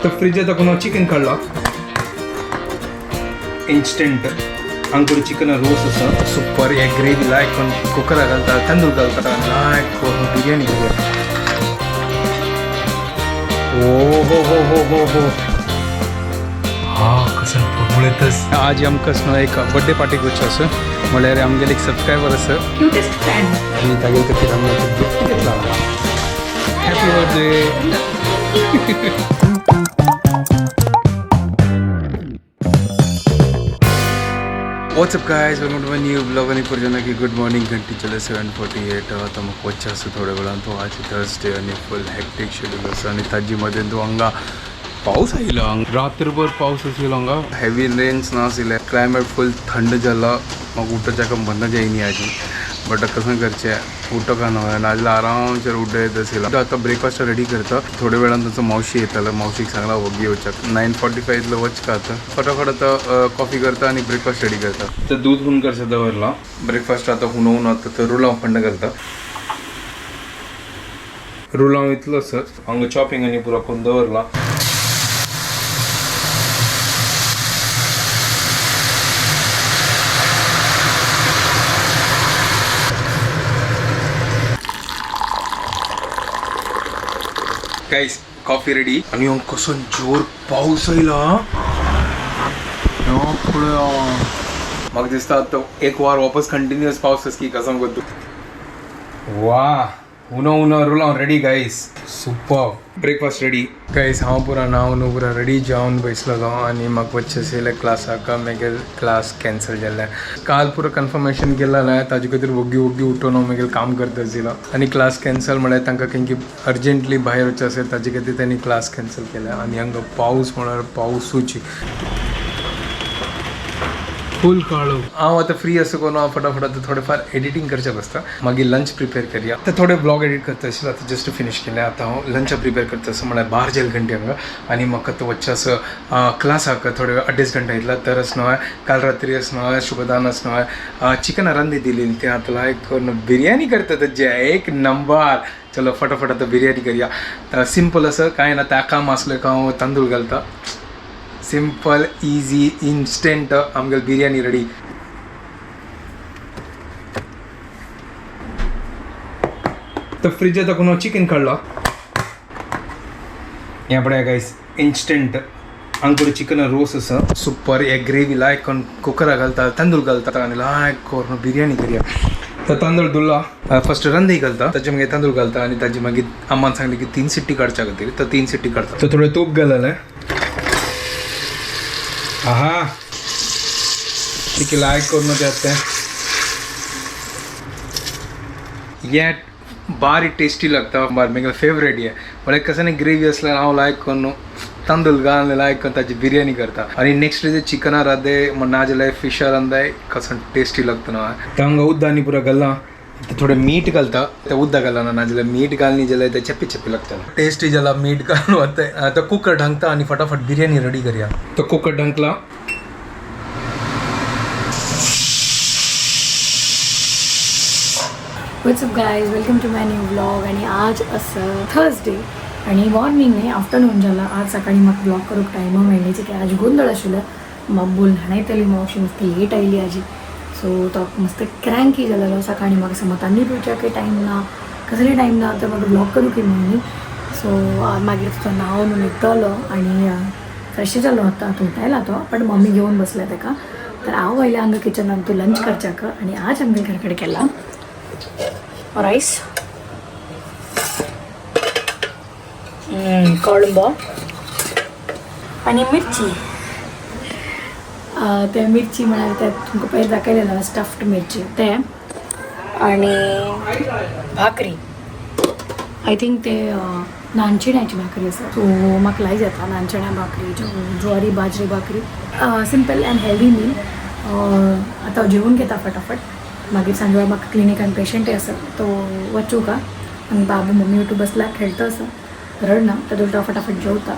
तर फ्रिजात आपण चिकन काढला इन्स्टंट अंकुर चिकन रोस असं सुपर या ग्रेव्ही लायक पण कुकरा घालता तांदूळ घालता लायक बिर्याणी करूया. ओ हो हो हो हो हो हा कसं फुरमुळेतच आज आमकां न्हू एक बड्डे पार्टी करचो आसा म्हळ्यार आमगेले एक सबस्क्रायबर आसा क्युटेस्ट फॅन आनी तागे खातीर आमी आतां गिफ्ट घेतला. Happy birthday. What's up guys, welcome to my new blog. आणि पुरजना की गुड मॉर्निंग. घंटी चले 7:48. आता मग वच्चे आसा थोड्या वेळान. तो आज थर्सडे आणि फुल हेक्टिक शेड्यूल आसा आणि ताजी मध्ये तो हांगा पाऊस आयला, रात्रभर पाऊस आशिल्लो हांगा, हेवी रेन्स नाशिल्ले, क्लायमेट फुल थंड जाला. म्हाका उठोवच्याक मना जायनी आजी, बट कसं करचें, उठोका न्हय नाजाल्यार आरामशीर उठयत आशिल्लो. आतां ब्रेकफास्ट रेडी करता, थोड्या वेळान तांचो मावशी येतालो, मावशीक सांगला वगी येवच्याक. 9:45 इतलो वच का. आतां फटाफट आतां कॉफी करता आणि ब्रेकफास्ट रेडी करता. तर दूध हुन करचं दवरला, ब्रेकफास्ट आतां हुनोवन आतां तर रुलाव फंड घालता. रुलाव इतलो सर हांगा चॉपिंग आनी पुरो करून दवरला. Guys coffee ready. आणि हांगा कसो जोर पाऊस आयला म्हाका दिसता आतां एक वार वापस कंटिन्युअस पावस की कसम करतो. वा उनो उनो रुलाव ready guys, super breakfast ready guys. हांव पुरा न्हांवन पुरा रेडी जावन बसलेलो आनी म्हाका वचचें आशिल्लें क्लासाक, मागीर क्लास कॅन्सल जाल्लें. काल पुरो कन्फर्मेशन केलें, ताजे खातीर वोगी वोगी उठून हांव मागीर काम करता आशिल्लो आनी क्लास कॅन्सल म्हळ्यार तांकां खंय अर्जंटली भायर वचचें आसलें, ताजे खातीर तांणी क्लास कॅन्सल केलें. आनी हांगा पावस म्हळ्यार पावसूच फूल काळो. हांव आतां फ्री आसा करून हांव फटाफट आतां थोडें फार एडिटींग करचें बसता, मागीर लंच प्रिपेर करया. आतां थोडे ब्लॉग एडिट करता आशिल्लो, आतां जस्ट फिनीश केलें. आतां हांव लंच प्रिपेर करता आसा, म्हळ्यार बारा जाले घंटे हांगा आनी म्हाका आतां वचचें आसा क्लासाक थोडे अड्डेच घंटे येतला. तर न्हय काल रात्री न्हय शुभदान न्हय चिकन रांदी दिली, ते आतां लायक करून बिर्याणी करता ताजे एक नंबर. चलो फटाफट आतां बिर्याणी करया. तर सिंपल आसा, कांय ना, ताका आसलो हांव तांदूळ घालता. सिंपल इजी इन्स्टंट आमगेली बिर्याणी रेडी. तर फ्रिजात आपण चिकन काढला. या पळय गाईस, इन्स्टंट अंकुर चिकन रोस आसा सुपर. या ग्रेव्ही लायक करून कुकरा घालता, तांदूळ घालता आनी लायक करून बिर्याणी करया. तर तांदूळ धुल्ला, फर्स्ट रंदी घालता, ताजे मागीर तांदूळ घालता आनी ताजे मागीर अम्मान सांगले की 3 सिट्टी काडच्या खातीर, तर 3 सिट्टी काडता. तर थोडें तूप घाललें. आहा ठीक लायक करून त्यात तें हे बारी टेस्टी लागता, बार म्हगेलें फेवरेट हें. म्हळ्यार कसं न्ही ग्रेवी आसल्यार हांव लायक करून तांदूळ घालून लायक करून ताजी बिर्याणी करता. आनी नेक्स्ट डे चिकना रांदे नाजाल्यार फिशा रांदाय, कसं टेस्टी लागता न्हू. तर हांगा उदक आनी पुरो घालना, थोडें मीठ घालता. ते उदक घालना, नाजाल्यार मीठ घालनी जाल्यार ते चेपी चेपी लागता. टेस्टी जाला मीठ घालून आतां आतां कुकर ढांकता आनी फटाफट बिर्याणी रेडी करया. तो cooker ढांकला. What's up guys, welcome to my new blog. आणि आज असं थर्सडे आणि मॉर्निंग न्ही आफ्टरनून जाला. आज सकाळी म्हाका ब्लॉग करूंक टायम मेळ्ळी की आज गोंदळ आशिल्लो. बाबूल न्हाणयतली मावशी मस्त लेट आयली आजी, सो तो मस्त क्रँकी जालेलो. सकाळी म्हाका समज तांणी पिवच्याकय टायम ना, कसले टायम ना, तर म्हाका ब्लॉग करूंक मेळ्ळी. सो मागीर तो न्हांवन न्हिदतलो आनी फ्रेश जालो. आतां तुमटायला तो, पण मम्मी घेवन बसल्या ताका. तर हांव आयलें हांगा किचनान तूं लंच करच्याक आनी आज आमगे घरा कडेन केला राईस, कोळंबो आणि मिरची. ते मिरची म्हळ्यार ते तुमकां पयर दाखयलेलं स्टफ्ड मिरची ते आणि भाकरी. I think ते नानचिण्याची भाकरी आसा. सो म्हाका लायक जाता नानचिण्या भाकरी, ज्वारी बाजरी भाकरी. Simple and healthy meal. आतां जेवून घेता फटाफट, मागीर सांजे वेळार म्हाका क्लिनिकान पेशंटय आसा तो वचूं का. आनी बाबू मम्मी उठू बसला खेळटा आसा, रडना तर उलटा फटाफट जेवता.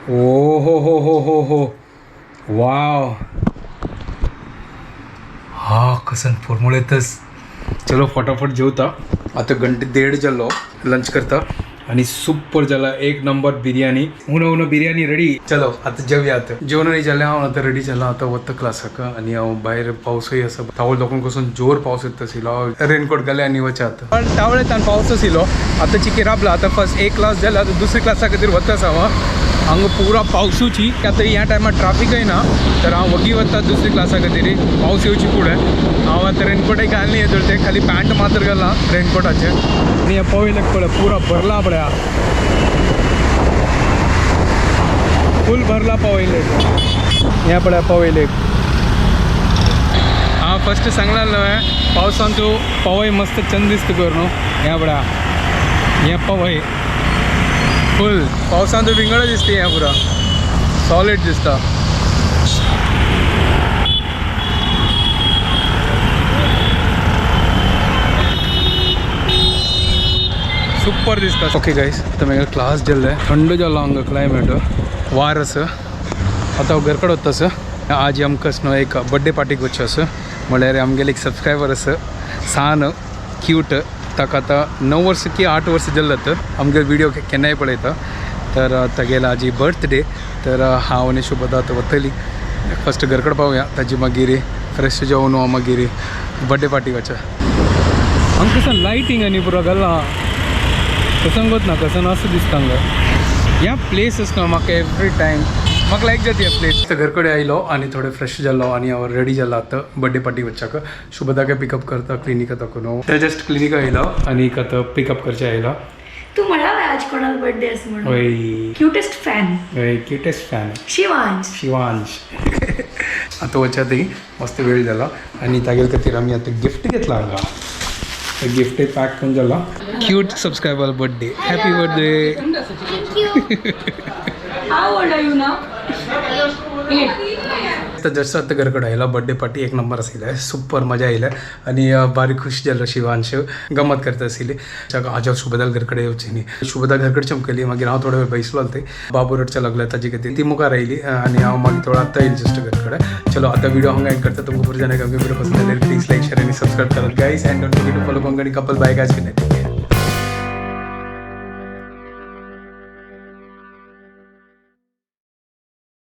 ओ हो हो हो हो हो वाव हा कसं फुरमुळेतच. चलो फटाफट जेवता, आता घंटे 1.5 जालो, लंच करता. आणि सुपर जाला एक नंबर बिर्याणी. हुनो हुनो बिर्याणी रेडी. चलो आता जेवया. आता जेवण नाही जालें हांव, आतां रेडी जाला. आतां वता क्लासाक आनी हांव भायर पावसूय आसा. तावळ लोकांक कसून जोर पावस येता आशिल्लो. रेनकोट घालें आनी वचा आतां. पण तावळे तान पावस आशिल्लो, आतां चिकी राबला. आतां फर्स्ट एक क्लास जाला, आतां दुसरी क्लासा खातीर वता आसा हांव. हांगा पुरा पावसूची आतां ह्या टायमार ट्राफिकय ना, तर हांव वगी वता दुसरी क्लासा खातीर. पावस येवची फुडें हांव आतां रेनकोटय घालनी येतलो, ते खाली पॅन्ट मात्र घाला रेनकोटाचें. आनी हें पळयलें पळय पुरा भरला पळया, फूल भरला पवई लेक. हें पळया पवई लेक. हांव फस्ट सांगला न्हय, पावसान तूं पवई मस्त चंद दिसता कर न्हू. हें पळया हें पवई फूल पावसान तूं विंगड दिसता, हें पुरा सॉलीड दिसता. सुपर दिसता. ओके गायस, आतां मागीर क्लास जाल्लें, थंड जालो हांगा क्लायमेट, वार आसा. आतां हांव घर कडेन वता आसा. आज आमकां न्हू एक बड्डे पार्टीक वचचें आसा. म्हणल्यार आमगेले एक सबस्क्रायबर आसा, सान क्यूट, ताका आतां 9 वर्सां की 8 वर्सां जाल्ले. आमगे व्हिडिओ केन्नाय पळयता. तर तागेलो आजी बर्थडे, तर हांव आनी शुभदा आतां वतली. फस्ट घर कडेन पावया, ताजी मागीर फ्रेश जावन हांव मागीर बड्डे पार्टी वचा. हांगा कसं लायटींग आनी पुरो घाला, कसं ना कसं असं दिसता हांगा. ह्या प्लेस न्हू म्हाका एवरी टायम म्हाका लायक जाता ह्या प्लेस. घर कडेन आयलो आनी थोडे फ्रेश जालो आनी हांव रेडी जाला आतां बड्डे पार्टी वचपाक. शुभदाक पिकअप करता क्लिनिका दाखोवन. ते जस्ट क्लिनिका आयलो आनी आतां पिकअप करचें आयलो. तू म्हणाला आज कोणाला बर्थडे असं म्हणून. हय. क्युटेस्ट फॅन. हय, क्युटेस्ट फॅन. शिवांश. शिवांश. आतां वच्या ती मस्त वेळ जाला आनी तागेले खातीर आमी आतां गिफ्ट घेतला हांगा. गिफ्ट पॅक करून जाला. Cute subscriber birthday, happy birthday. How old are you now? 8. तर जसं आता घरकडे आयला, बड्डे पार्टी एक नंबर आशिल्ले, सुपर मजा आयले आनी बारीक खुश जालो शिवांश, गमत करता आशिल्ली. आज हांव शुभदा घरकडे येवची न्ही, शुभदा घरकडे चमकली. मागीर हांव थोडो वेळ बैसलो, ते बाबू रडच्या लागले, ताजे खातीर ती मुखार आयली आनी हांव मागीर थोडो आत्तां येयली जस्ट घरकडे. चलो आता व्हिडिओ हांगा एंड करता. तुमकां पुरो जाणां व्हिडिओ पसंद जाल्यार प्लीज लाईक, शेअर आनी सबस्क्राईब करात guys, and don't forget to follow Konkani couple. Bye guys, good night.